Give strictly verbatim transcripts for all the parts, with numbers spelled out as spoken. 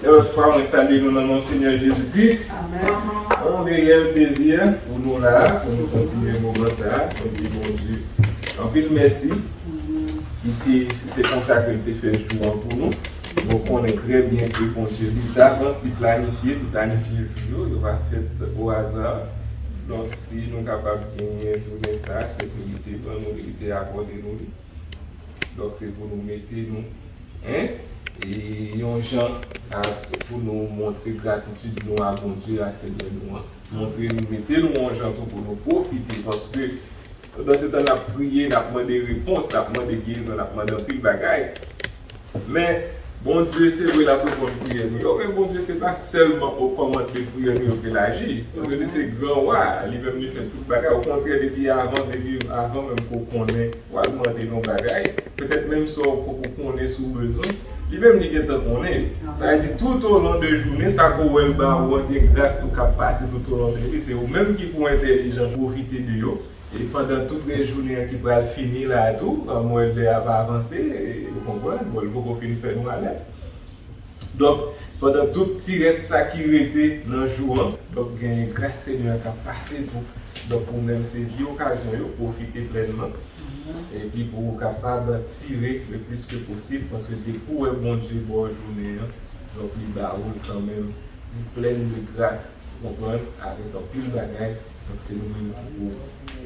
Yon lòt fwa, mwen salye nou nan non Senyè Jezi Kris. Yon reyèl plezi pou nou la, pou nou kontinye moman sa a. Mwen di Bondye anpil mèsi ki te, se konsa ke l te fè jou an pou nou. Nou konnen trè byen ke Bondye, li davans, li planifye, li planifye jou yo, yo pa fèt o aza. Donk, si nou kapab genyen jounen sa a, se pou li te ban nou li, li te akòde nou li. Donk, se pou nou mete nou, en, e yon jan a, pou nou montre gratitid nou a Bondye, a Senyè nou an. Montre nou, mete nou yon jan tou pou nou pwofite, paske pandan se tan n ap priye, n ap mande repons, n ap mande gerizon, n ap mande anpil bagay. Men, Bondye, se vre, l ap reponn priyè nou yo, men Bondye, se pa sèlman o kòmandman de priyè nou yo ke l aji. Paske li se gran wa, li menm li fè tout bagay. Okontrè, depi avan, depi avan menm ke w konnen, w al mande l yon bagay. Petèt menm sa w poko konnen si w bezwen, li menm li gentan konnen. Sa vle di, tout o lon de jounen, sa ke w wè l ba ou an, gen gras tou k ap pase tout o lon de li. Se ou menm ki pou entèlijan pwofite de yo. E pandan tout rès jounen an ki pral fini la a tou, an mwen lè a ap avanse, e, ou konprann, bon, li poko fin fè nou alèz. Donk, pandan tout ti rès sa ki rete nan jou an, donk, gen gras Senyè a k ap pase tou. Donk, ou menm sezi okazyon yo, pwofite plènman. Epi pou ou kapab tire le plis ke posib, paske depi w wè Bondye ba w jounen an, donk, li ba ou l kanmenm, li plen de gras, ou konprann, avèk anpil bagay. Donk, se nou menm ki pou,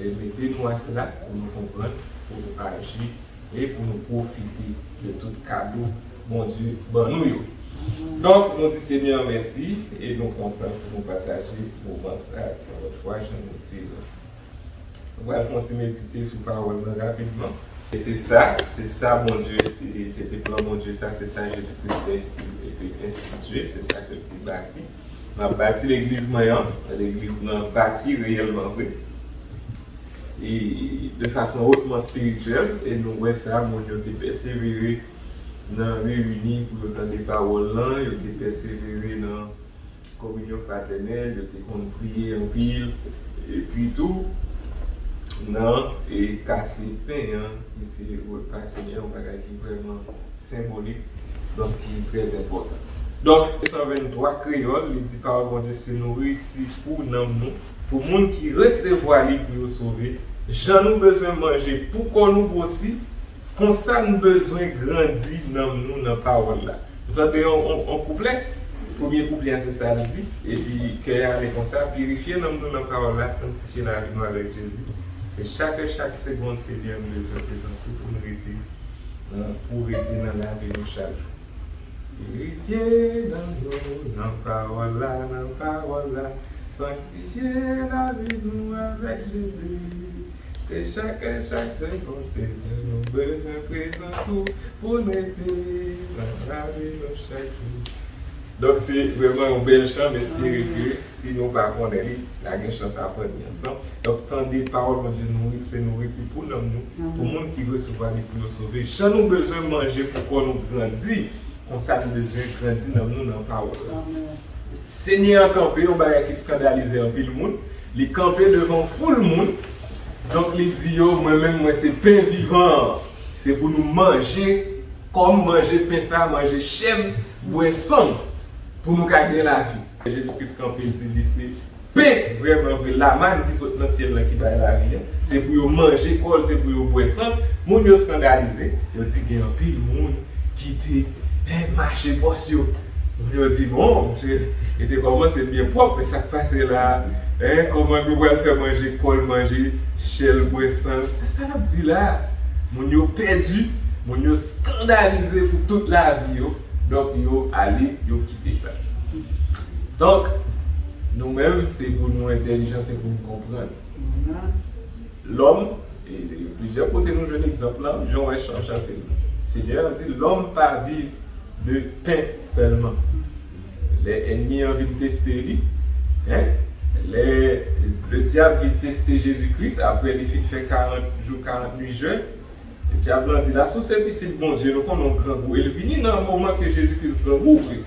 eh, mete nou asla pou nou konprann, pou nou aji e pou nou pwofite de tout kado Bondye ban nou yo. Donk, nou di Senyè a mèsi e nou kontan pou nou pataje moman sa a yon lòt fwa, jan nou di l. Nou pral fè yon ti medite sou pawòl nan rapidman. E se sa, se sa Bondye te, se te plan Bondye sa, se sa Jezi Kris te ensti-, te enstitye, se sa ke l te bati. M ap bati legliz mwen an, legliz nan bati reyèlman vre. E de fason otman espirityèl, e nou wè sa, moun yo te pèsevere nan reyini pou yo tande pawòl lan, yo te pèsevere nan kominyon fratènèl, yo te konn priye anpil, epi tou, nan, e kase pen an, ki se repa Senyè, yon bagay ki vrèman senbolik, donk ki trè enpòtan. Donk, san venntwa kreyòl, li di pawòl Bondye se nouriti pou nanm nou, pou moun ki resevwa li pou yo sove. Jan nou bezwen manje pou kò nou gwosi, konsa n bezwen grandi nanm nou nan pawòl la. Nou tande yon, yon, yon kouplè? Premye kouplè a se sa l di, epi kè a ale konsa, pirifye nanm nou nan pawòl la, sanktifye lavi nou avèk Jezi. Se chak, chak segond, Senyè, nou bezwen prezans ou pou n rete, pou rete nan lavi nou chak jou. Pirifye nanm nou nan pawòl la, nan pawòl la. Sanktifye lavi nou avèk Jezi. Se chak, chak segond, Senyè, nou bezwen prezans ou pou n rete nan lavi nou chak jou. Donk, se vrèman yon bèl chan, m espere ke si nou pa konnen li, n a gen chans aprann li ansanm. Donk, tande pawòl Bondye nouri, se nouriti pou nanm nou, pou moun ki resevwa li pou yo sove. Jan nou bezwen manje pou kò nou grandi, konsa nou bezwen grandi nanm nou nan pawòl la. Senyè an kanpe, yon bagay ki eskandalize anpil moun. Li kanpe devan foul moun. Donk, li di yo, mwen menm, mwen se pen vivan an. Se pou nou manje kò m, manje pen sa, manje chè m, bwè san m, pou nou ka gen lavi. Jezi Kris kanpe, l di li se pen, vrèman vre, lamàn ki sot nan syèl la ki bay lavi an. Se pou yo manje kò l, se pou yo bwè san l. Moun yo eskandalize, yo di gen anpil moun ki te, eh, mache pòs yo. Moun yo di, bon, misye, li te kòmanse byen pwòp, men sa k pase la a? Eh, kòman nou pral fè manje kò l, manje chè l, bwè san l? Se sa n ap di la a. Moun yo pèdi, moun yo eskandalize pou tout lavi yo. Donk, yo ale, yo kite sa. Donk, nou menm, se pou nou entèlijan, se pou nou konprann. Lòm, e, e plizyè kote nou jwenn egzanp la, jan w wè chan chante l. Senyè a di, lòm pa viv de pen sèlman. Lè ènmi an vin teste li, en, lè Ledyab vin teste Jezi Kris, apre li fin fè karant jou, karant nuit jèn, Dyab lan di l, si w se pitit Bondye, nou konnen w grangou. E l vini nan moman ke Jezi Kris grangou vre.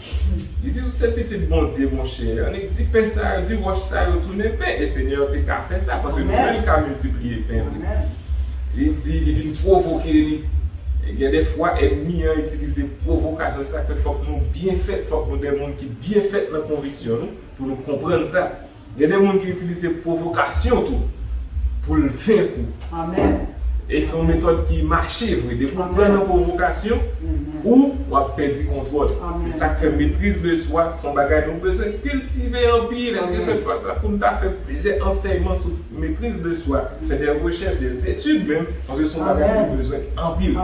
Li di, si w se pitit Bondye, monchè, annik di pen sa yo, di wòch sa yo tounen pen. E Senyè an te ka fè sa, paske nou wè l ka miltipliye pen vre. Li di, li vin pwovoke li. Gen de fwa, ènmi an itilize pwovokasyon. Se sa k fè fòk nou byen fèt, fòk nou de moun ki byen fèt nan konviksyon nou, pou nou konprann sa. Gen de moun ki itilize pwovokasyon tou, pou l venk ou. Amèn. E se yon metòd ki mache vre. Depi w pran nan pwovokasyon, ou w ap pèdi kontwòl. Se sa k fè metriz de swa se yon bagay nou bezwen kiltive anpil. Èske se pa pou n ta fè plizyè ansèyman sou metriz de swa, fè de rechèch, de etid menm, paske se yon bagay nou bezwen anpil.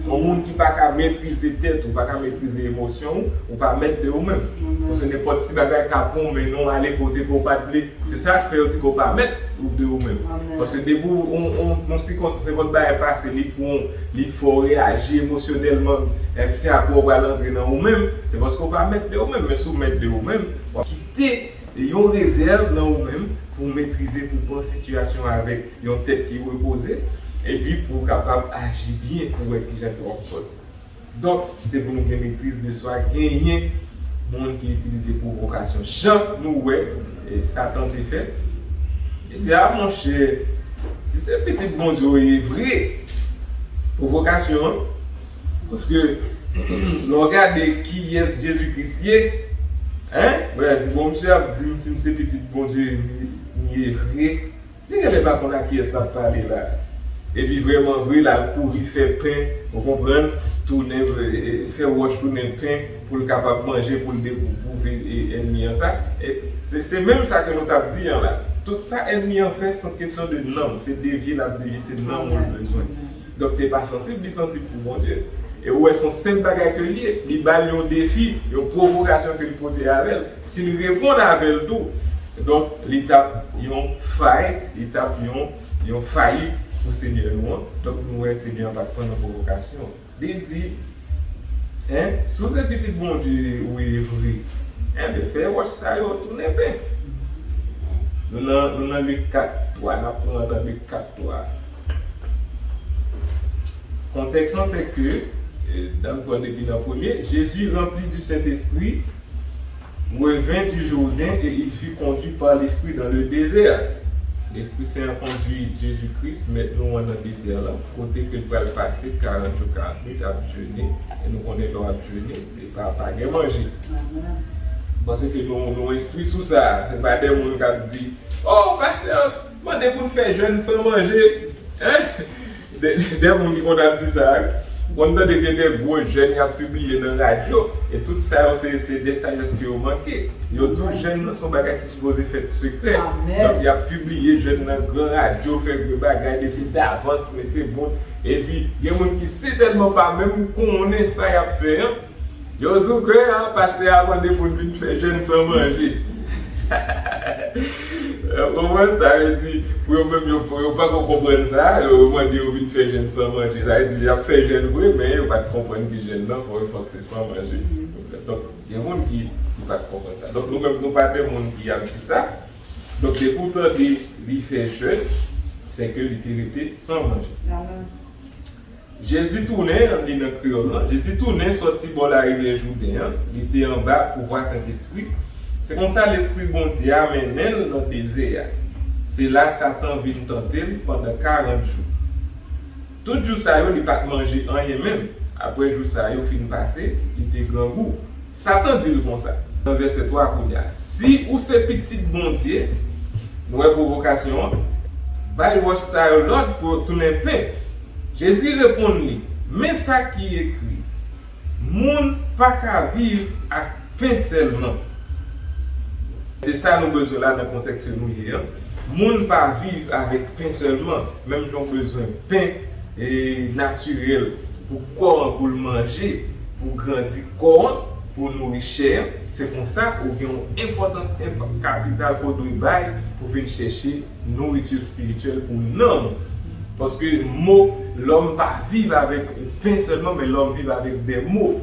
Yon moun ki pa ka metrize tèt ou, pa ka metrize emosyon ou, ou pa mèt de ou menm. Paske nenpòt ti bagay ka pran w, mennen w ale kote ke w pa t vle. Se sa k fè yo di ke w pa mèt ou de ou menm. Paske depi w, yon, yon, yon sikonstans, nenpòt bagay pase, li pran w, li fè w reyaji emosyonèlman, epi se apre w pral antre nan ou menm, se paske w pa mèt de ou menm. Men si w mèt de ou menm, w ap kite yon rezèv nan ou menm pou w metrize, pou w pran sitiyasyon avèk yon tèt ki repoze, epi pou w kapab aji byen, pou w wè kijan ke w ap sòti. Donk, se pou nou gen metriz de swa, genyen moun ki itilize pwovokasyon. Jan nou wè, e, Satan te fè. Li di, a, monchè, si se pitit Bondye w ye vre, pwovokasyon an, paske, lè w gade kiyès Jezi Kris ye, en, w a di, bon, misye ap di m si m se pitit Bondye m ye vre. Se genlè pa konn a kiyès l ap pale la. Epi vrèman vre, l al kouri fè pen, ou konprann, tounen, e, e, fè wòch tounen pen pou l kapab manje, pou l de-, pou pwouve, e, ènmi an sa. E se, se menm sa ke nou t ap di an la. Tout sa ènmi an fè, se yon kesyon de nanm. Se devye l ap devye, se nanm ou l bezwen. Donk, se pa sansib li sansib pou Bondye. E ou wè, se yon senp bagay ke l ye. Li ba l yon defi, yon pwovokasyon ke l pote avè l. Si l reponn avè l tou, donk, li t ap yon fay, li t ap yon, yon fayit pou Senyè nou an. Donk, nou wè Senyè an pa t pran nan pwovokasyon. Li di, en, si w se pitit Bondye ou ye vre, enben, fè wòch sa yo tounen pen. Nou nan, nou nan Lik kat twa, n ap pran nan Lik kat twa. Kontèks lan, se ke, e, n ap pran depi nan premye, Jésus, rempli du Saint-Esprit, revint du Jourdain et il fut conduit par l'Esprit dans le désert. Lespri Sen an kondui Jezi Kris, Mèt nou an, nan dezè la, kote ke l pral pase karant jou, karant nuit ap jene, e nou konnen lè w ap jene, e pa, pa gen manje. Paske nou, nou enstwi sou sa, se pa de moun k ap di, oh, pastè, mande pou n fè jèn san manje. Hein? De, de moun ki konn ap di sa, wi. Ou konn tande gen de gwo jèn y ap pibliye nan radyo, e tout sa yo se, se de sajès ke yo manke. Yo di w jèn nan se yon bagay ki sipoze fèt sekrè. Donk, y ap pibliye jèn nan gran radyo, fè gwo bagay depi davans, mete bon. Epi, gen moun ki sitèlman pa menm konnen sa y ap fè an, yo di w ke, a, pastè a mande pou l vin fè jèn san manje. Ou konprann? Sa vle di, pou yo menm, yo, yo pako konprann sa, yo mande yo vin fè jèn san manje. Sa vle di, y ap fè jèn vre, men yo pa t konprann ke jèn nan, fò, fòk se san manje. Donk, gen moun ki, ki pa t konprann sa. Donk, nou menm, nou pa de moun ki ap di sa. Donk, depi w tande li fè jèn, se ke li te rete san manje. Jezi tounen, an li nan kreyòl lan, Jezi tounen sòti bò larivyè Jouden an, li te anba pouvwa Sentespri. Se konsa Lespri Bondye a mennen l nan dezè a. Se la Satan vin tante l pandan karant jou. Tout jou sa yo, li pa t manje anyen menm. Apre jou sa yo fin pase, li te grangou. Satan di l konsa, nan vèsè twa kounye a, si ou se pitit Bondye, nou wè pwovokasyon an, bay wòch sa yo lòd pou yo tounen pen. Jezi reponn li, men sa ki ekri, moun pa ka viv ak pen sèlman. Se sa nou bezwen la nan kontèks ke nou ye an. Moun pa viv avèk pen sèlman, menm jan w bezwen pen, e, natirèl pou kò an, pou l manje, pou grandi kò an, pou nouri chè an. Se konsa ou gen yon enpòtans enp-, kapital ke w dwe bay pou vin chèche nouriti espirityèl pou nanm ou. Paske mo, lòm pa viv avèk pen sèlman, men lòm viv avèk de mo.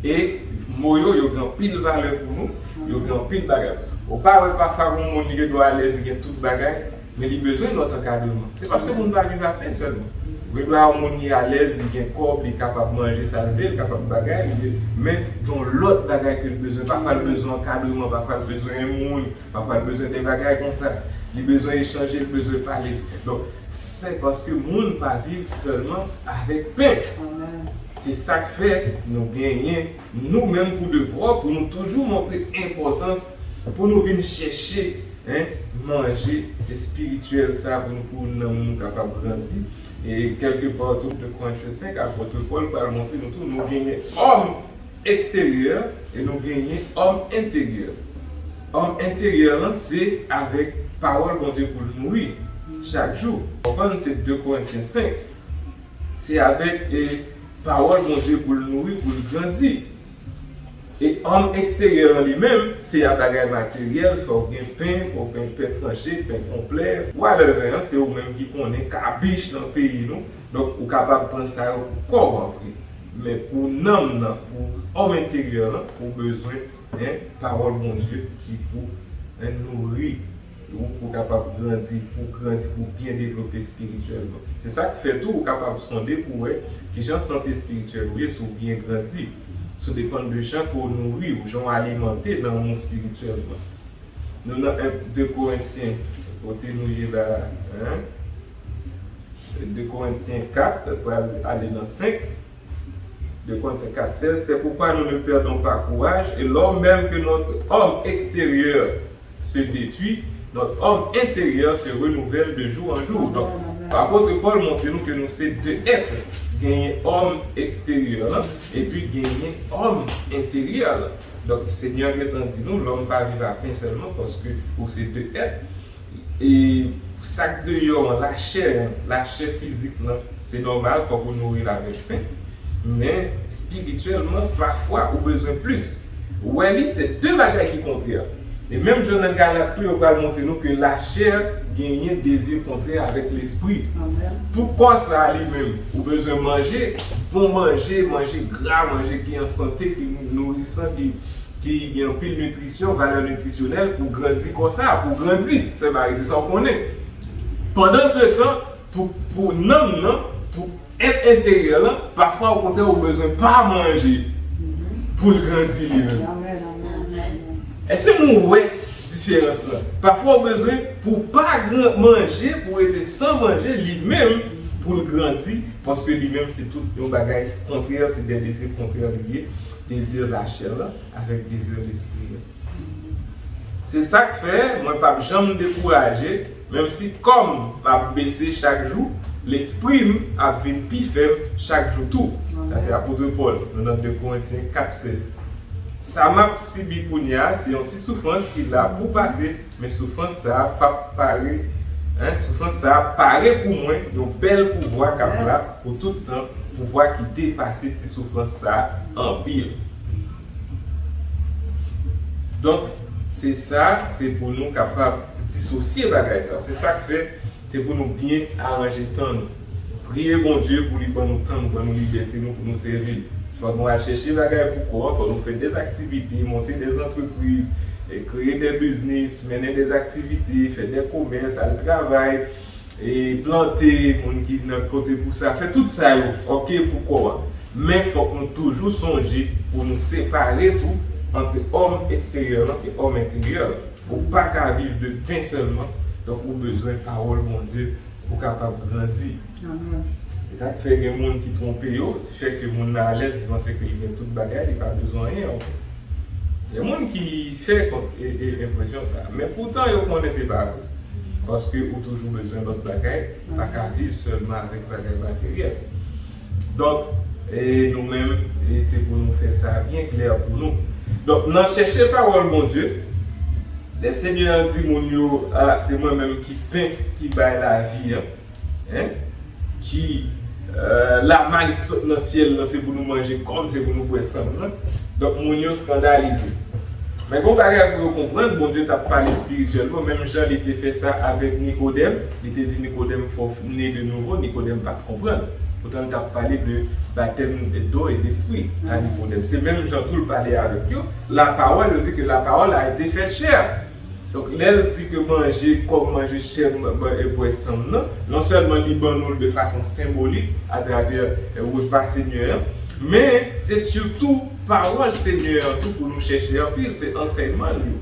E mo yo, yo gen anpil valè pou nou, yo gen anpil bagay. Ou pa wè pafwa gen moun li gen dwa alèz, li gen tout bagay, Men li bezwen lòt ankadreman. Se paske moun pa viv ak pen sèlman. Ou gen dwa yon moun li alèz, li gen kòb, li kapab manje sa l vle, li kapab bagay, li vle, men gen lòt bagay ke l bezwen. Pafwa l bezwen ankadreman, pafwa l bezwen yon moun, pafwa l bezwen de bagay konsa. Li bezwen echanje, li bezwen pale. Donk, se paske moun pa viv sèlman avèk pen. Se sa k fè nou genyen, nou menm, pou devwa, pou nou toujou montre enpòtans, pou nou vin chèche, en, manje espirityèl sa, pou nou, pou nanm nou kapab grandi. E kèlke pa, tou, de Korentyen senk, apot Pòl pral montre nou tou, nou genyen òm eksteryè e nou genyen òm enteryè. Òm enteryè lan, se avèk pawòl Bondye pou l nouri chak jou. Konprann, se de Korentyen senk. Se avèk, e, pawòl Bondye pou l nouri, pou l grandi. E òm eksteryè an li menm, se a bagay materyèl, fò w gen pen, fò w gen pen tranche, pen konplè. Whatever, se ou menm ki konnen kabich nan peyi nou. Donk, ou kapab pran sa yo pou kò w anpil. Men pou nanm nan, pou òm enteryè lan, ou bezwen, en, pawòl Bondye ki pou, en, nouri ou pou kapab grandi, pou grandi, pou byen devlope espirityèlman. Se sa k fè tou ou kapab sonde pou wè kijan sante espirityèl ou ye, si w byen grandi. Sou depann de jan ke w nouri w, jan w alimante nanm ou espirityèlman. Nou nan en, de Korentyen, kote nou ye la, en? de Korentyen kat, pral ale nan senk. de Korentyen kat sèz, c'est pourquoi nous ne perdons pas courage, et lors même que notre homme extérieur se détruit, notre homme intérieur se renouvelle de jour en jour. Donk, apot Pòl montre nou ke nou se de èt, genyen òm eksteryè lan, epi genyen òm enteryè lan. Donk, Senyè gentan di nou, lòm pa viv a pen sèlman, paske ou se de èt. E sa k deyò an, lachè an, lachè fizik lan, se nòmal, fòk ou nouri l avèk pen. Men, espirityèlman, pafwa, ou bezwen plis. Ou wè li, se de bagay ki kontrè. E menm jan nan Galat tou, yo pral montre nou ke lachè genyen dezi kontrè avèk lespri. Pou kò sa a li menm, ou bezwen manje, bon manje, manje gra, manje ki an sante, ki nourisan, ki ki gen anpil nitrisyon, valè nitrisyonèl pou grandi kò sa a, pou grandi. Sè Mari, se sa w konnen. Pandansetan, pou, pou nanm nan, pou èt enteryè lan, pafwa, okontrè, ou bezwen pa manje pou l grandi li menm. Èske nou wè diferans lan? Pafwa, ou bezwen pou pa gran, manje, pou rete san manje, li menm, pou l grandi, paske li menm, se tout yon bagay kontrè, se de dezi kontrè li ye, dezi lachè lan avèk dezi lespri an. Se sa k fè mwen p ap janm dekouraje, menm si kò m ap bese chak jou, lespri m ap vin pi fèb chak jou tou. Sa se apot Pòl, nou nan de Korentyen kat sèz. Sa m ap sibi kounye a, se yon ti soufrans ki la pou pase, men soufrans sa a p ap pare, en, soufrans sa a pare pou mwen yon bèl pouvwa k ap la pou tout tan, pouvwa ki depase ti soufrans sa a anpil. Donk, se sa, se pou nou kapab disosye bagay sa. Se sa k fè, se pou nou byen aranje tan nou. Priye Bondye pou li ban nou tan nou, ban nou libète nou pou nou sèvi l. Fòk nou al chèche bagay pou kò an, fòk nou fè dèzaktivite, monte dèzantrepriz, e kreye dè biznis, mennen dèzaktivite, fè dè komès, al travay, e plante, moun ki nan kote pou sa, fè tout sa yo, oke, pou kò a. Men fòk nou toujou sonje pou nou separe tou ant òm eksteryè lan e òm enteryè lan. Ou pa ka viv de pen sèlman, donk ou bezwen pawòl Bondye pou w kapab grandi. E sa k fè gen moun ki twonpe yo, ki fè ke moun nan alèz, li panse ke li gen tout bagay, li pa bezwen anyen ankò. Gen moun ki fè kont, e, e, enpresyon sa. Men poutan, yo konnen se pa vre. Paske ou toujou bezwen lòt bagay, ou pa ka viv sèlman avèk bagay materyèl. Donk, e, nou menm, e, se pou nou fè sa byen klè pou nou. Donk, nan chèche pawòl Bondye, lè Senyè a di moun yo, a, se mwen menm ki pen ki bay lavi an, en, ki, e, lamàn ki sot nan syèl lan, se pou nou manje kò m, se pou nou bwè san m lan. Donk, moun yo eskandalize. Men gon bagay pou yo konprann, Bondye t ap pale espirityèlman, menm jan li te fè sa avèk Nikodèm. Li te di Nikodèm, fò w ne de nouvo, Nikodèm pa t konprann. Poutan, li t ap pale de batèm de do e lespri a Nikodèm. Se menm jan tou l pale avèk yo. La parole, yo di ke la parole a été faite chair. Donk, lè l di ke manje kò m, manje chè m, bwè san m nan, non sèlman li ban nou l de fason senbolik atravè repa Senyè a, men se sitou pawòl Senyè an tou pou nou chèche anpil, se ansèyman l yo.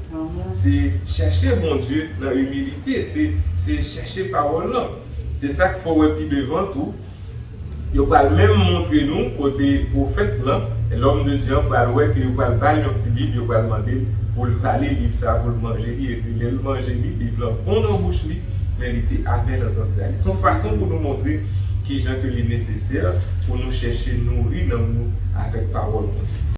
Se chèche Bondye nan imilite, se se chèche pawòl lan. Se sa k fè w wè pi devan tou, yo pral menm montre nou kote pwofèt lan, lòm de Dye an, pral wè ke yo pral ba l yon ti liv, yo pral mande l pou l vale liv sa, pou l manje li. E di lè l manje li, liv lan bon nan bouch li, men li te amè nan zantray li. Se yon fason pou nou montre kijan ke li nesesè pou nou chèche nouri nanm nou avèk pawòl Bondye.